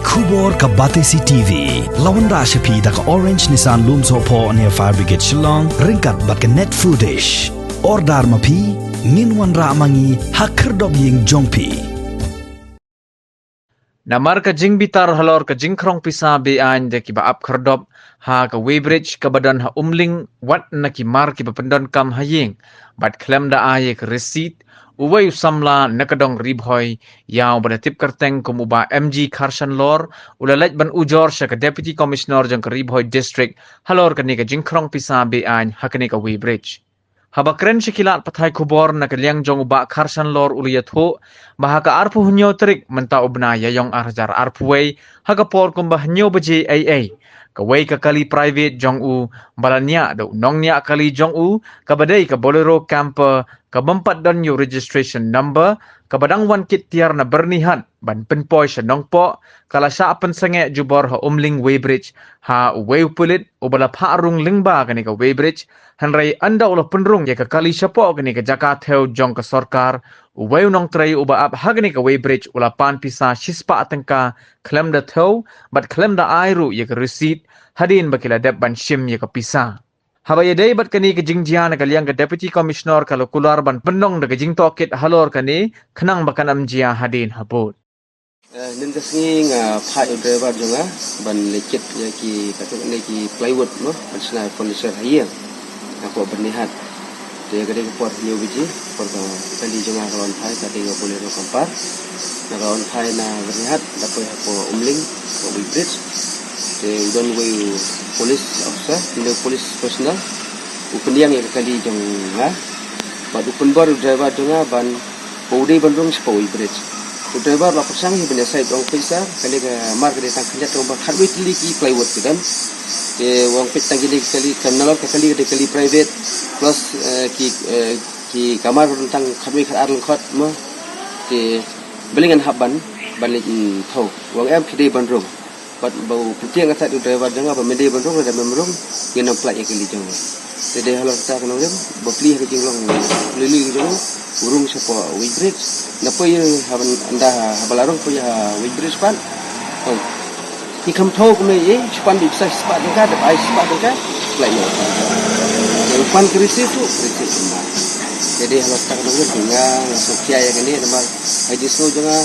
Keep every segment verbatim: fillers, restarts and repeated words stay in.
Khubor ka Batesi T V la wanrah sha phi da ka Orange Nissan Lumsohphoh near Fire Brigade Shillong ryngkat bad ka Net Foodish. Order ma phi, ngin wanrah ma ngi ha khyrdop ïing jong phi. Namar ka jingbitar halor ka jingkhrong pisa be-aiñ da kiba ap khyrdop ha ka weighbridge kaba don ha Umling, wat na ki mar kiba pyndonkam ha ïing bad khlem da ai ïa ka receipt, uwei u samla na ka dong Ri Bhoi, ïa uba la tip kyrteng kum u Bah M G Kharshanlor, u la leit ban ujor sha ka Deputy Commissioner jong ka Ri Bhoi District halor kane ka jingkhrong pisa be-aiñ ha kane ka weighbridge. Haba kren sha ki lad pathai khubor na ka liang jong u Bah Kharshanlor, u la ïathuh ba ha ka arphew hynñiew tarik mynta u bnai Ïaiong ar hajar arphew wei, ha ka por kumba hynñiew baje eiei, kawei ka kali private jong u ba la niah da u nongniah kali jong u, kaba dei ka Bolero Camper, kaba ym pat don ïa u registration number, kaba dang wan kit tiar na Byrnihat ban pynpoi sha Nongpoh, ka la shah pynsangeh jubor ha Umling weighbridge ha uwei u pulit uba la phah rung lyngba kane ka weighbridge, hynrei ynda u la pynrung ïa ka kali shapoh kane ka jaka thew jong ka sorkar, uwei u nongtrei uba ap ha kane ka weighbridge u la pan pisa shispah tyngka khlem da thew bad khlem da ai ruh ïa ka receipt, hadien ba ki la dep ban shim ïa ka pisa. Haba ïadei bad kane ka jingjia, na ka liang ka Deputy Commissioner ka la kular ban pynlong da ka jingtohkit halor kane, khnang ba kan ym jia hadien habud. Eh, hynnin ka sngi nga phah ïa u driver jong nga ban leit kit ïa ki, katto katne ki plywood mo, ban shna furniture ha ïing hapoh Byrnihat. Te ka dei ka por hynñiew baje, por ka kali jong nga ka la wan phai, ka dei ka Bolero Camper. Na ka la wan phai na Byrnihat, da poi hapoh Umling, hapoh weighbridge. Te u don uwei u police officer, u don police personnel, u pynïeng ïa ka kali jong nga bad u pynbor u driver jong nga ban, ba u dei ban rung shapoh weighbridge. U driver la pyrshang hi ban ïasaid, u ong peit sir, kane ka mar ka dei tang khyndiat, u ong ba khatwei tylli ki plywood ki don. Te u ong peit tang kine ki kali, ka nalor ka kali ka dei kali private, plus, eh, ki, eh, ki kamar ka don tang khatwei khatar lyngkhot mo. Te balei ngan hap ban, ban leit, mm, thew. U ong em, phi dei ban rung. Bad ba u pyntieng kata u driver jong nga ba me dei ban rung, lada mem rung ngin ym pynlait ïa ka kali jong nga. Te dei halor kata ka nongrim ba plie ha ka jinglong lili ka jong u, u rung shapoh weighbridge. Na poi ha ban, ynda haba la rung poi ha weighbridge pat, oi, ki kham thew kumne, eh, shu pan beit pisa shispah tyngka, dep ai shispah tyngka, pynlait noh. Te u pan ka receipt tu, ka receipt kumba. Te dei halor kata ka nongrim nga, nga sngewkhia ïa kane namar ha jingsngew jong nga,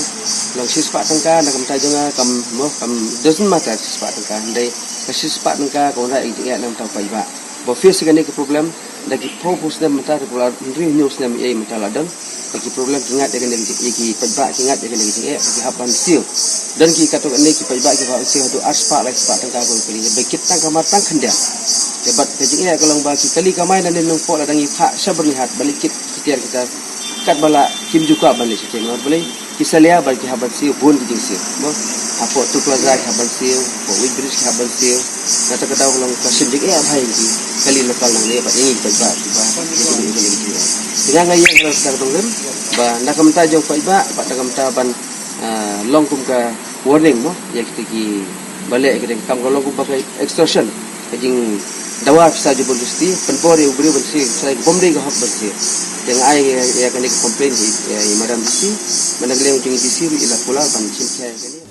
long shispah tyngka na ka bynta jong nga kam, mo, kam, doesn't matter shispah tyngka, hynrei ka shispah tyngka ka wanrah ïa ka jingeh na ka bynta u paidbah. Ba face ïa kane ka problem da ki phew phew snem mynta, te pula hynriew hynñiew snem ïa mynta la don. Da ki problem ki ngat ïa kane ka jing-, ïa ki paidbah ki ngat ïa kane ka jingeh, ki hap ban siew. Don ki katto katne ki paidbah kiba hap ban siew haduh ar spah lai spah tyngka ko kali, ba kit tang kamar tang khyndiat. Te bad ka jingeh ka long ba ki kali kamai na ne Nongpoh la dang ïa phah sha Byrnihat ban leit kit ki tiar ki tar katba lah kim ju kwah ban leit sha ki, namar balei, ki salia bad ki hap ban siew bun ki jingsiew. Mo, hapoh Toll Plaza ki hap ban siew, hapoh weighbridge ki hap ban siew. Kata ka daw ka long ka shim jingeh bha ïa ki kali local nangne bad ïa ngi ki paidbah kiba ïa ki, ïa ki, ïa ki. Te nga nga ïeng halor kata ka nongrim ba na ka bynta jong paidbah bad na ka bynta ban, ah, long kum ka warning mo ïa kita kiba leh ïa kita ki kam, ka long kumba ka extortion, ka jingdawa pisa jabardasti, pynbor ïa u briew ban siew pisa kaba ym dei ka hok ban siew. Te nga ai ïa, ïa kane ka complaint ïa, ïa i Madam D C, bad na ka liang jong i D C ruh i la kular ban shim khia ïa kane.